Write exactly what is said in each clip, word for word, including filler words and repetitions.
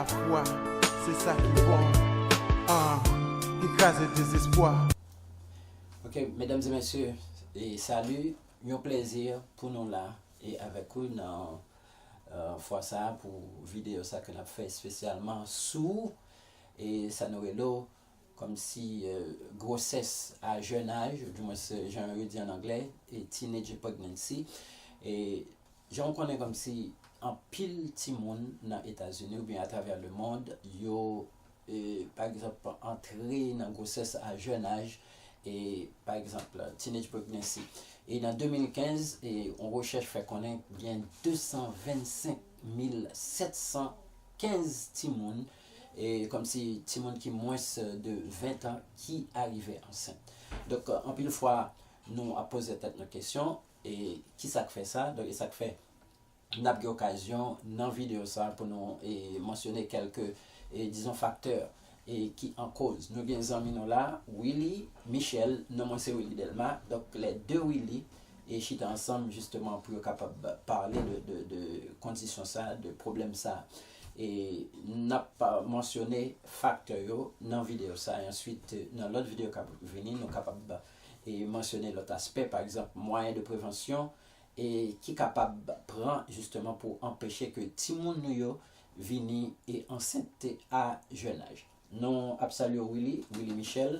Fwa, se sa ki bon. Ah, ki kraze dezespwa. Ok, medam e mesye, e sali, yon plezi pou nou la e avèk ou nan uh, fwa sa pou videyo sa ke n ap fè espesyalman sou e sa nou rele kòmsi uh, gwosès a jèn aj, ou dimwens jan yo di an anglè, e teenage pregnancy. E jan w konnen kòmsi anpil timoun nan Etazini oubyen atravè lemond, yo e, pa egzanp, antre nan gwosès a jèn aj, e, pa egzanp, teenage pregnancy. E nan de mil kenz, e, yon rechèch fè konnen gen de san vennsenk mil sèt san kenz timoun, e, kòmsi timoun ki mwens de ven tan ki arive ansent. Donk, anpil fwa, nou ap poze tèt nou kesyon, e kisa k fè sa? Donk, e sa k fè n ap gen okazyon nan videyo sa pou nou e, mansyone kèlke, e, dizon, faktè e, ki an koz. Nou gen zanmi nou la, Willy Michel, non mwen se Willy Delma. Donk, lè de Willy e chita ansanm jisteman pou yo kapab pale de, de, de kondisyon sa, de pwoblèm sa. E n ap mansyone faktè yo nan videyo sa. E answit, nan lòt videyo k ap vini, nou kapab e, mansyone lòt aspè, pa egzanp, mwayen de prevansyon e ki kapab pran jisteman pou anpeche ke timoun nou yo vini e ansent a jèn aj. Nou ap salye w, Willy, Willy Michel.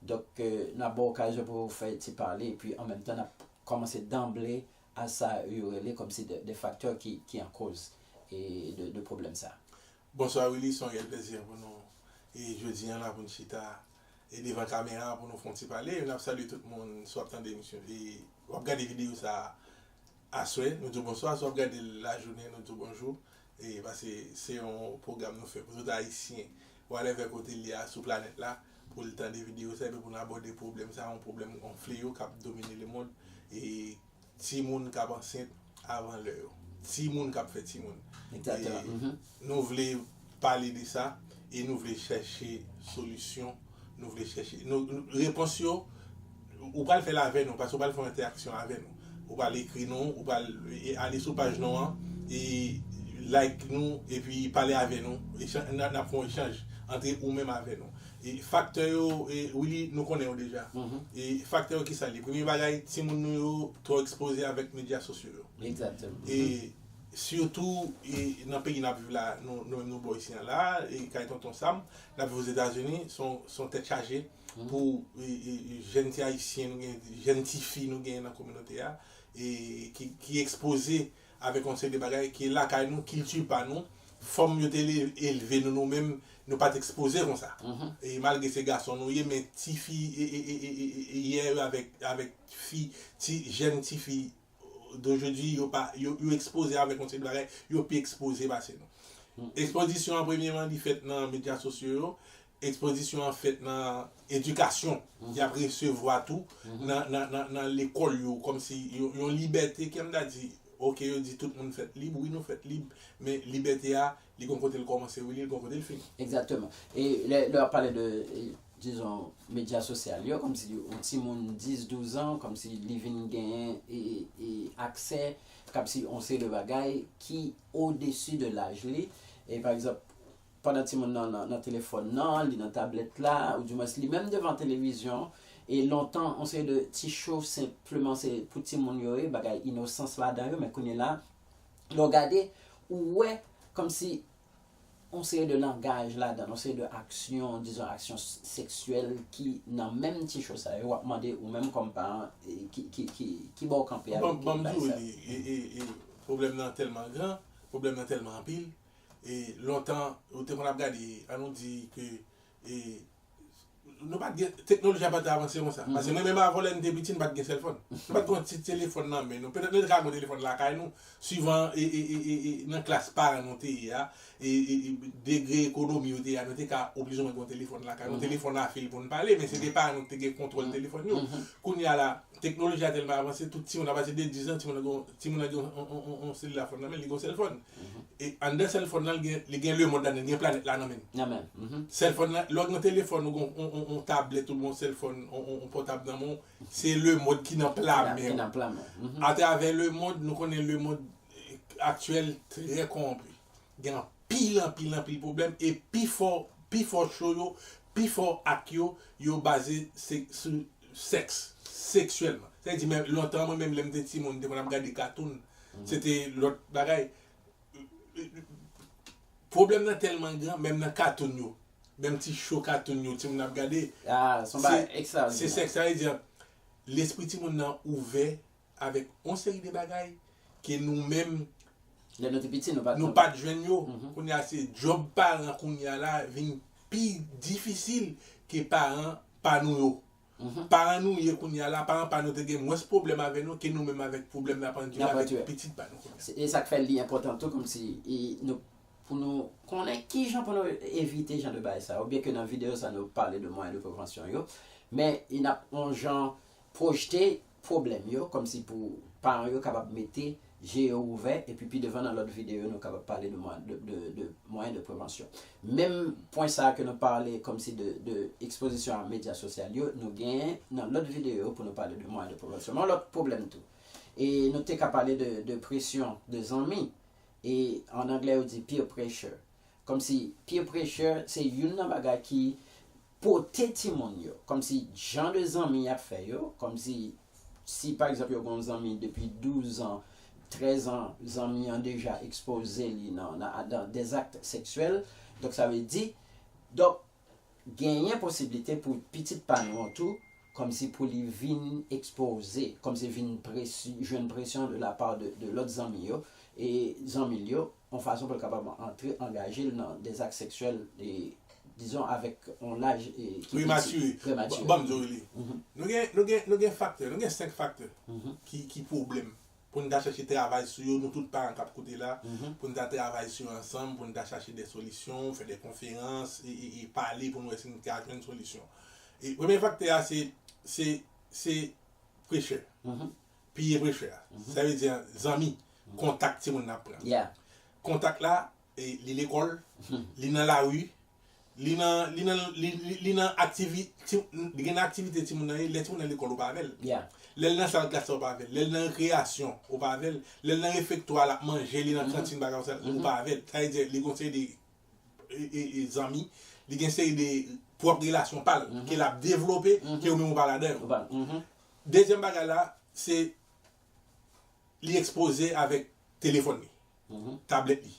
Donk, n ap ba w okazyon pou w fè ti pale, epi an menm tan, n ap kòmanse danble a sa yo rele kòmsi de, de faktè ki, ki an koz e de, de pwoblèm sa. Bonswa Willy, se yon reyèl plezi pou nou e jodi an la pou n chita e devan kamera pou nou fè yon ti pale. N ap salye tout moun si w ap tande emisyon e w ap gade videyo sa aswè, nou di w bonswa, si w ap gade l lajounen, nou di w bonjou. E paske se yon pwogram nou fè pou tout Ayisyen, whatever kote l ye a sou planèt la, pou l tande videyo sa epi pou n abòde pwoblèm sa, yon pwoblèm, yon fleyo k ap domine lemonn. E timoun k ap ansent avan lè yo, timoun k ap fè timoun. Egzakteman. Nou vle pale de sa e nou vle chèche solisyon, nou vle chèche nou, nou, repons yo, ou pral fè l avè nou, paske ou pral fè yon entèaksyon avè nou. Ou pral ekri nou, ou pral e, ale sou paj nou an, e like nou, epi pale avè nou. Echan, n ap fè yon echanj antre ou menm avè nou. E faktè yo, e, Willy, nou konnen yo deja. E faktè yo kisa l ye? Premye bagay, timoun nou yo twò ekspoze avèk medya sosyo yo. Egzakteman. E sitou e, nan peyi n ap viv la, nou, nou menm nou bò isi an la, e kay tonton Sam, n ap viv Ozetazini, se yon, se yon tèt chaje pou e, e, e, jèn ti ayisyen nou gen, jèn ti fi nou gen nan kominote a, e ki, ki ekspoze avèk yon seri de bagay ki lakay nou, kilti pa nou, fòm yo te le- elve nou, nou menm, nou pa t ekspoze konsa. E malgre se gason nou ye, men ti fi e, e, e, e, e, e, yè yo avèk, avèk fi, ti, jèn ti fi d'aujourd'hui, yo pa, yo, yo ekspoze avèk yon seri de bagay, yo pi ekspoze pase nou. Ekspozisyon an, premyeman, li fèt nan medya sosyo yo, ekspozisyon an fèt nan edikasyon y ap resevwa tou nan, nan, nan, nan lekòl yo, kòmsi yon, yon libète, kè m ta di, ok, yo di tout moun fèt lib, wi, nou fèt lib, men libète a, li gon kote l kòmanse, wi, li gon kote l fini. Egzakteman. E lè, lè w ap pale de, e, dizon, medya sosyal yo, kòmsi yon timoun dis, douz an, kòmsi li vin genyen e, e, aksè, kòmsi yon seri de bagay ki odesi de laj li. E pa egzanp, pandan timoun nan, nan, nan telefòn nan, li nan tablèt la, ou dimwens li menm devan televizyon, e lontan, yon seri de ti cho senpleman se pou timoun yo ye, bagay inosans ladan yo, men kounye la, lè w gade, ou wè kòmsi yon seri de langaj ladan, yon seri de aksyon, dizon, aksyon seksyèl ki nan menm ti cho sa yo, w ap mande ou menm kòm paran, e, ki, ki, ki, ki bò w kanpe avèk bagay sa yo. Ban m di w li, e, e, e, pwoblèm nan tèlman gran, pwoblèm nan tèlman anpil, e lontan, ou te konn ap gade, ann nou di ke, e, nou pa t gen, teknoloji a pa t avanse konsa. Paske mwen menm avan lè n te piti, n pa t gen sèlfòn. Nou pa t gen yon ti telefòn nan men nou. Petèt nou te ka gen yon telefòn lakay nou, swivan e, e, e, e, e, nan klas paran nou te ye a, e, e, e, degre ekonomi yo te ye a, nou te ka oblije mwen gen yon telefòn lakay nou. Telefòn a fil pou n pale, men se te paran nou ki te gen kontwòl telefòn yo. Kounye a la, teknoloji a tèlman avanse, tout timoun apati de dis an, timoun nan gen, timoun nan gen yon, yon, yon, yon, yon selila fòn nan men l, li gen yon sèlfòn. E anndan sèlfòn nan, li gen, li gen lemond ladan l, li gen planèt la nan men l. Nan men l. Sèlfòn nan, lè w gen yon telefòn, ou gen yon, yon, yon tablèt, ou gen yon sèlfòn, yon, yon, yon pòtab nan men w, se lemond ki nan pla men w. Ki nan pla men w. Atravè lemond, nou konnen lemond aktyèl trè kòwonpi. Gen anpil, anpil, anpil pwoblèm, e pifò, pifò cho yo, pifò ak yo, yo baze se, sou sèks, seksyèlman. Sa vle di, men lontan, mwen menm, lè m te timoun, m te konn ap gade katoun. Se te lòt bagay. Pwoblèm nan tèlman gran, menm nan katoun yo, menm ti cho katoun yo, timoun ap gade, ah, se yon bagay ekstraòdinè. Se sèks, sa vle di, lespri timoun nan ouvè avèk yon seri de bagay ke nou menm, lè nou te piti, nou pa t, nou pa t jwenn yo. Kounye a, se djòb paran kounye a la vin pi difisil ke paran pa nou yo. Paran nou ye kounye a la, paran pa nou te gen mwens pwoblèm avè nou ke nou menm avèk pwoblèm n ap andire avèk pitit pa nou kounye a. E sa k fè li enpòtan tou, kòmsi, e, nou, pou nou konnen kijan pou nou evite jan de bagay sa, oubyen ke nan videyo sa nou pale de mwayen de prevansyon yo, men e n ap yon jan pwojte pwoblèm yo, kòmsi pou paran yo kapab mete je yo ouvè, epi pi devan nan lòt videyo, nou kapab pale de mwa-, de, de, de mwayen de prevansyon. Menm pwen sa a ke nou pale kòmsi de, de ekspozisyon a medya sosyal yo, nou genyen nan lòt videyo pou nou pale de mwayen de prevansyon. Men yon lòt pwoblèm tou. E nou te ka pale de, de presyon de zanmi. E an anglè, yo di peer pressure. Kòmsi peer pressure, se youn nan bagay ki pote timoun yo. Kòmsi jan de zanmi y ap fè yo, kòmsi si, pa egzanp, yo gen yon zanmi depi douz an, trèz an, zanmi an deja ekspoze li nan, nan, dans des actes sexuels. Donk, sa vle di, donk, genyen posiblite pou pitit pa nou an tou, kòmsi pou li vin ekspoze, kòmsi vin presi-, jwenn presyon de la pa de, de lòt zanmi yo, e zanmi l yo, yon fason pou l kapab antre, angaje l nan des actes sexuels, e, dizon, avèk yon laj, e, ki piti, prematire. Ban m di w li. Nou gen, nou gen, nou gen faktè, nou gen senk faktè ki, ki pwoblèm. Pou n ta chèche travay sou yo, nou tout paran k ap koute la, pou n ta travay sou yo ansanm, pou n ta chache de solisyon, fè de konferans, e, e, e pale pou n wè si n ka jwenn solisyon. E premye faktè a, se, se, se pressure. Peer pressure. Sa vle di zanmi, kontak timoun nan ap pran. Kontak la, e, li lekòl, li nan lari, li nan, li nan, li, li, li nan aktivi-, ti-, li gen aktivite timoun nan ye, lè timoun nan lekòl ou pa avè l. Lè l nan sal klas la ou pa avè l. Lè l nan rekreyasyon ou pa avè l. Lè l nan refektwa l ap manje, li nan kantin bagay sa, ou pa avè l. Sa vle di, li gen yon seri de, e, e, e, zanmi, li gen seri de pwòp relasyon pa l, ke l ap devlope, ke ou menm ou pa ladan yo. Dezyèm bagay la, se li ekspoze avèk telefòn li, tablèt li.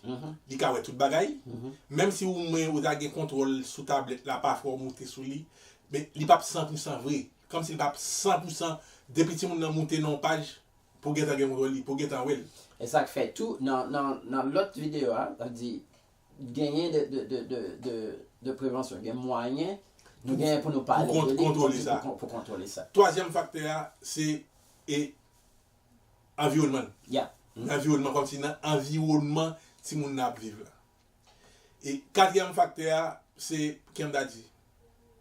Li ka wè tout bagay. Menm si ou mwen ou ta gen kontwòl sou tablèt la, pafwa ou moute sou li, men li p ap san pou san vre. Kòmsi li p ap san pou san, depi timoun nan moute nan yon paj, pou gentan gen kontwòl li, pou gentan wè l. E sa k fè tou, nan, nan, nan lòt videyo a, sa di, genyen de, de, de, de, de, de prevansyon, gen mwayen, nou genyen pou nou pale de li, pou kontwole sa. Pou kon-, pou kontwole sa. Twazyèm faktè a, se, e, anviwònman. Anviwònman, kòmsi nan anviwònman timoun nan ap viv la. E katriyèm faktè a, se, ki m ta di,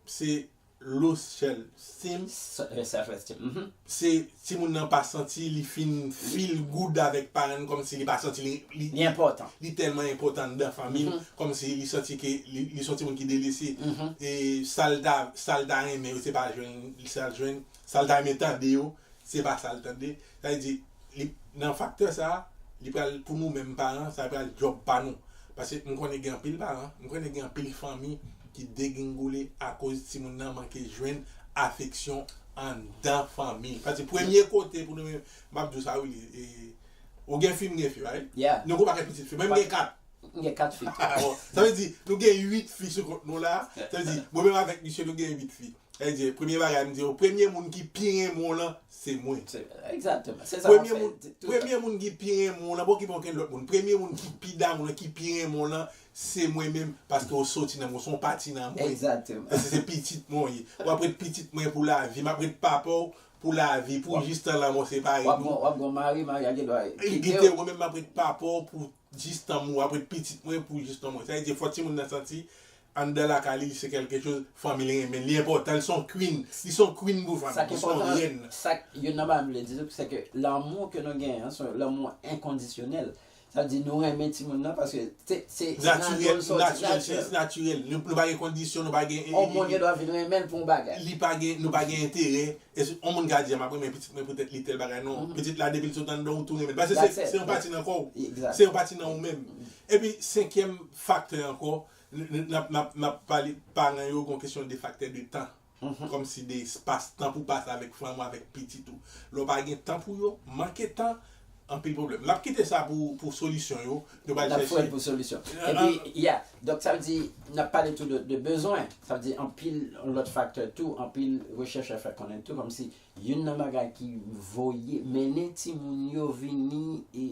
se low self esteem. Self esteem. Se timoun nan pa santi li fin feel good avèk paran l, kòmsi li pa santi li, li, li enpòtan, li tèlman enpòtan anndan fanmi l, kòmsi li santi ke li, li se yon timoun ki delese. E sa l ta, sa l ta renmen yo, se pa jwenn, sa l jwenn, sa l ta renmen tande yo, se pa sa l tande. Sa vle di, li, nan faktè sa a, li pral, pou nou menm paran, sa pral djòb pa nou. Paske m konnen gen anpil paran, m konnen gen anpil fanmi ki degringole akoz timoun nan manke jwenn afeksyon anndan fanmi l. Paske premye kote pou nou menm, m ap di w sa wi, li, e, ou gen fi, m gen fi, right? Nou gen yon pakèt pitit fi, men m gen kat. M gen kat fi tou. Bon, sa vle di, nou gen uit fi sou kont nou la. Sa vle di, mwen menm avèk misye, nou gen uit fi. Sa vle di, premye bagay m di yo, premye moun ki pi renmen w lan, se mwen. Se, egzakteman. Se sa m ap fè tou. Premye moun, premye moun ki pi renmen w lan, pa okipe okenn lòt moun. Premye moun ki pi damou w lan, ki pi renmen w lan, se mwen menm, paske w soti nan mwen, w se yon pati nan mwen. Egzakteman. Paske se pitit mwen w ye. W ap ret pitit mwen pou lavi, m ap ret papa w pou lavi, pou jistan lanmò separe nou. W ap gon, w ap gon mari, mari a gen dwa kite w. Kite w, mwen menm m ap ret papa w pou jistan mwen, w ap ret pitit mwen pou jistan mwen. Sa vle di, fò timoun nan santi, anndan lakay li, li se kèlke choz, fanmi l renmen l, li enpòtan, li se yon queen, li se yon queen pou fanmi l, li se yon rèn. Sa k enpòtan, sa k, youn nan bagay m vle di tou, se ke lanmou ke nou genyen an, se yon lanmou enkondisyonèl. Sa vle di nou renmen timoun nan paske se, se, se nan nou l sòti, natirèl, se natirèl. Nou, nou pa gen kondisyon, nou pa gen, on moun gen dwa vin renmen l pou yon bagay. Li pa gen, nou pa gen enterè. E si on moun ka di, "M ap renmen pitit mwen poutèt li tèl bagay." Non, pitit la, depi l sot anndan ou, tou renmen l. Paske se, se yon pati nan kò w. Se yon pati nan ou menm. Epi, senkyèm faktè ankò, n, n, n ap, n ap, n ap pale, paran yo, gon kesyon de faktè de tan. Kòmsi de espas, tan pou pase avèk fanmi w, avèk pitit ou. Lè w pa gen tan pou yo, manke tan, anpil pwoblèm. N ap kite sa pou, pou solisyon yo, nou pral chèche. N ap fè l pou solisyon. Epi, yeah, donk sa vle di, n ap pale tou de, de bezwen. Sa vle di, anpil lòt faktè tou, anpil rechèch fè konnen tou, kòmsi youn nan bagay ki voye, mennen timoun yo vini e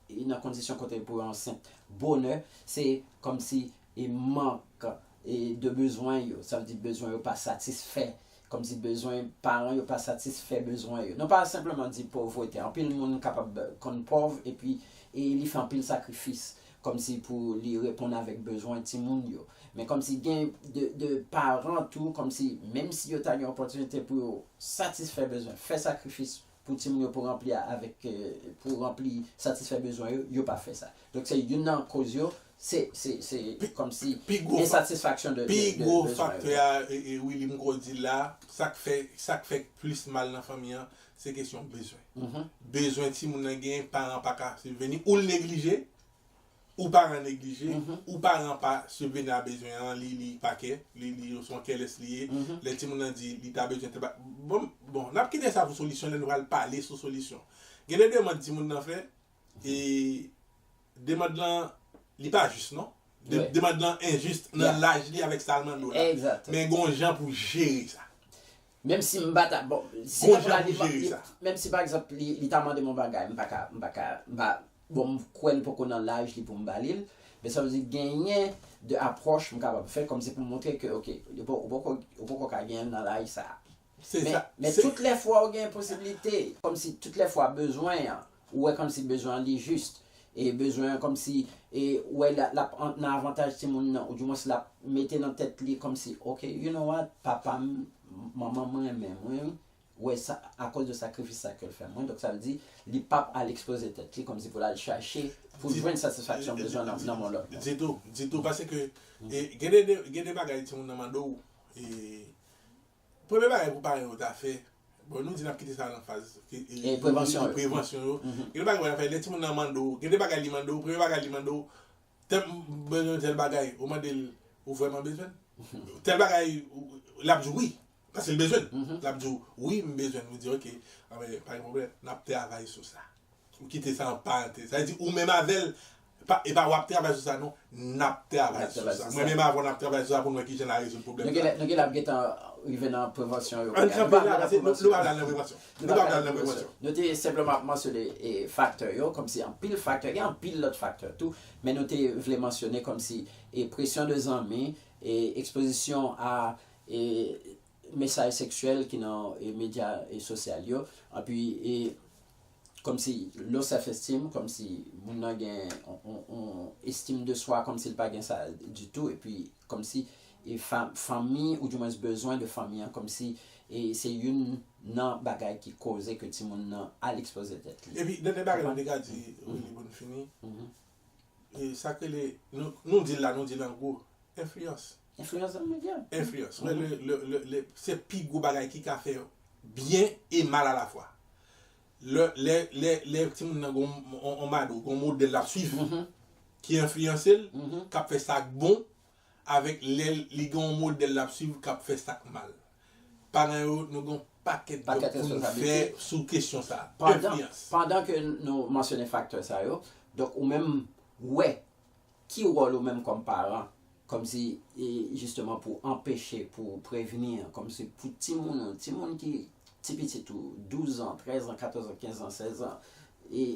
e nan kondisyon kote pou yo ansent bonè, se kòmsi e mank e de bezwen yo, sa vle di bezwen yo pa satisfè, kòmsi bezwen paran yo pa satisfè bezwen yo. Nou pa senpleman di povrete. Anpil moun kapab konn pòv epi e li fè anpil sakrifis, kòmsi pou li reponn avèk bezwen timoun yo. Men kòmsi gen de, de paran tou, kòmsi menm si yo ta gen opòtinite pou yo satisfè bezwen, fè sakrifis, pou timoun yo pou ranpli a, avèk, eh, pou ranpli, satisfè bezwen yo, yo pa fè sa. Donk, se youn nan koz yo, se, se, se kòmsi ensatisfaksyon de, de, de bezwen yo. Pi gwo faktè a, e, e, Willy, m kwè w di la, sa k fè, sa k fè plis mal nan fanmi an, se kesyon bezwen. Bezwen timoun nan gen, paran pa ka sibveni, ou l neglije, ou paran neglije, ou paran pa sibveni a bezwen an, li, li pa kè, li, li se yon kèlès li ye. Lè timoun nan di li ta bezwen tèl ba-, bon, bon, n ap kite sa pou solisyon, lè nou pral pale sou solisyon. Gen de demann timoun nan fè, e demann lan, li pa jis, non? De-, demann lan enjis nan laj li avèk sa l mande w la. Men gon jan pou jere sa. Menm si m pa ta, bon, si gon jan pou jere sa. Menm si, pa egzanp, li, li ta mande m yon bagay, m pa ka, m pa ka, m pa, bon, m kwè l poko nan laj li pou m ba li l, men sa vle di genyen de apwòch m kapab fè, kòmsi pou m montre ke, oke, ou poko, ou poko ka genyen l nan laj sa a. Men, men tout lè fwa ou gen posiblite, kòmsi tout lè fwa bezwen an, ou wè kòmsi bezwen an li jis, e bezwen an kòmsi, e ou wè l ap, l ap an-, nan avantaj timoun nan, oudimwens l ap mete nan tèt li kòmsi, oke, you know what, papa m, manman m renmen mwen, wi, wè sa, akoz de sakrifis sa ke l fè mwen, donk sa vle di, li p ap al ekspoze tèt li kòmsi pou l al chache, pou l jwenn satisfaksyon bezwen nan, nan men lòt moun. Ditou, ditou, paske, e, gen de, de, gen de bagay timoun nan mande w, e, premye bagay pou paran yo ta fè, bon, nou di n ap kite sa nan faz, e, e, prevansyon yo. Gen de bagay pou ta fè, lè timoun nan mande w, gen de bagay li mande w, premye bagay li mande w, tèl, m bezwen tèl bagay, ou mande l, ou vrèman bezwen l? Tèl bagay, ou, l ap di w wi, paske l bezwen l. L ap di w, wi, m bezwen l. Ou di, oke, anben, pa gen pwoblèm, n ap travay sou sa. Ou kite sa an parantèz. Sa vle di, ou menm avè l, pa, e pa w ap travay sou sa, non, n ap travay sou sa. Mwen menm avè w, n ap travay sou sa pou n wè kijan n a rezoud pwoblèm sa. Nou gen lè, nou gen lè ap gentan rive nan prevansyon yo. Ann kanpe la, paske nou, nou pa pral nan prevansyon. Nou pa pral nan prevansyon. Nou te senpleman ap mansyone, e, faktè yo, kòmsi anpil faktè, gen anpil lòt faktè tou, men nou te vle mansyone kòmsi, e, presyon de zanmi, e, ekspozisyon a, e, mesaj seksyèl ki nan, e, medya, e, sosyal yo, epi, e, kòmsi low self esteem, kòmsi moun nan gen on, on, on estime de soi, kòmsi l pa gen sa ditou, epi kòmsi, e, fa-, fanmi, oudimwens bezwen de fanmi an, kòmsi, e, se youn nan bagay ki koze ke timoun nan al ekspoze tèt li. Epi, dènye bagay nou te ka di, Willy, pou n fini, e, sa k rele, nou, nou di l la, nou di l an gwo, enfliyans. Enfliyans nan medya. Enfliyans. Wè, le, le, le, le, se pi gwo bagay ki ka fè byen e mal alafwa. Lè, lè, lè, lè timoun nan gon, on, on mado, gon modèl l ap swiv, ki enfliyanse l, k ap fè sa k bon, avèk lè li gen on modèl l ap swiv k ap fè sa k mal. Paran yo, nou gen on pakèt djòb pou nou fè sou kesyon sa a. Enfliyans. Pandan ke nou mansyone faktè sa yo, donk ou menm, wè, ki wòl ou menm kòm paran, kòmsi, e, jisteman pou anpeche, pou prevni, kòmsi pou timoun ou, timoun ki ti pitit ou, douz an, trèz an, katòz an, kenz an, sèz an, e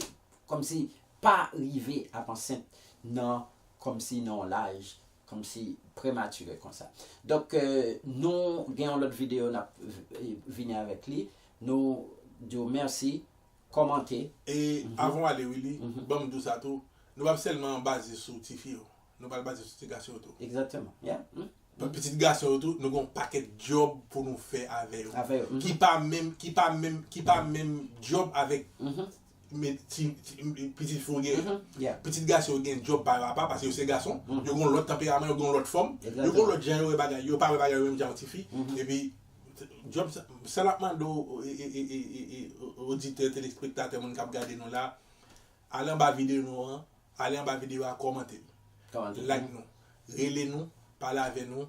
kòmsi pa rive ap ansent nan, kòmsi nan yon laj, kòmsi prematire konsa. Donk, e, nou gen yon lòt videyo n ap v-, vini avèk li. Nou di w mèsi. Kòmante. E avan w ale, Willy, ban m di w sa tou, nou p ap sèlman baze sou tifi yo. Nou pral baze sou ti gason yo tou. Egzakteman. Yeah. Pitit gason yo tou, nou gen yon pakèt djòb pou nou fè avè yo. Avè yo. Ki pa menm, ki pa menm, ki pa menm djòb avèk men ti, ti pitit fi w gen, pitit gason yo gen djòb pa yo apa, paske yo se gason, yo gen yon lòt tanperaman, yo gen yon lòt fòm, yo gen yon lòt jan yo wè bagay, yo pa wè bagay yo menm jan yon tifi, epi djòb sa, sa l ap mande w, e, e, e, e, e, e, oditè, telespektatè, moun k ap gade nou la, ale anba videyo nou an, ale anba videyo a, kòmante, like nou, rele nou, pale avè nou,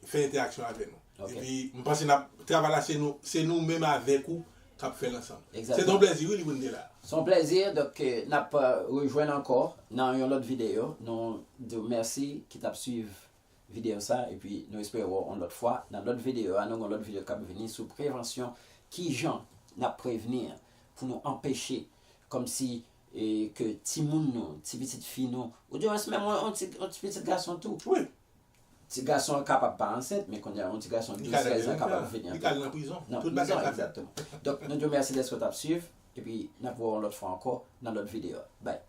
fè entèaksyon avè nou. Epi, m panse n ap, travay la, se nou, se nou menm avèk ou k ap fè l ansanm. Se te yon plèzi, wi, li pou n te la. Se yon plèzi, donk, eh, n ap, eh, rejwenn ankò nan yon lòt videyo. Nou di w mèsi ki t ap swiv videyo sa, epi nou espere wè w yon lòt fwa. Nan lòt videyo a, nou gen yon lòt videyo k ap vini sou prevansyon, kijan n ap prevni pou nou anpeche, kòmsi, eh, ke timoun nou, ti pitit fi nou, oudimwens menm yon, yon ti, yon ti pitit gason tou. Wi. Ti gason an kapab pa ansent, men kounye a, yon ti gason douz, trèz an kapab vini ansent. Li ka al nan prizon. Nan prizon, egzakteman. Donk, nou di w mèsi dèske w t ap swiv, epi n ap wè w yon lòt fwa ankò nan lòt videyo. Bye.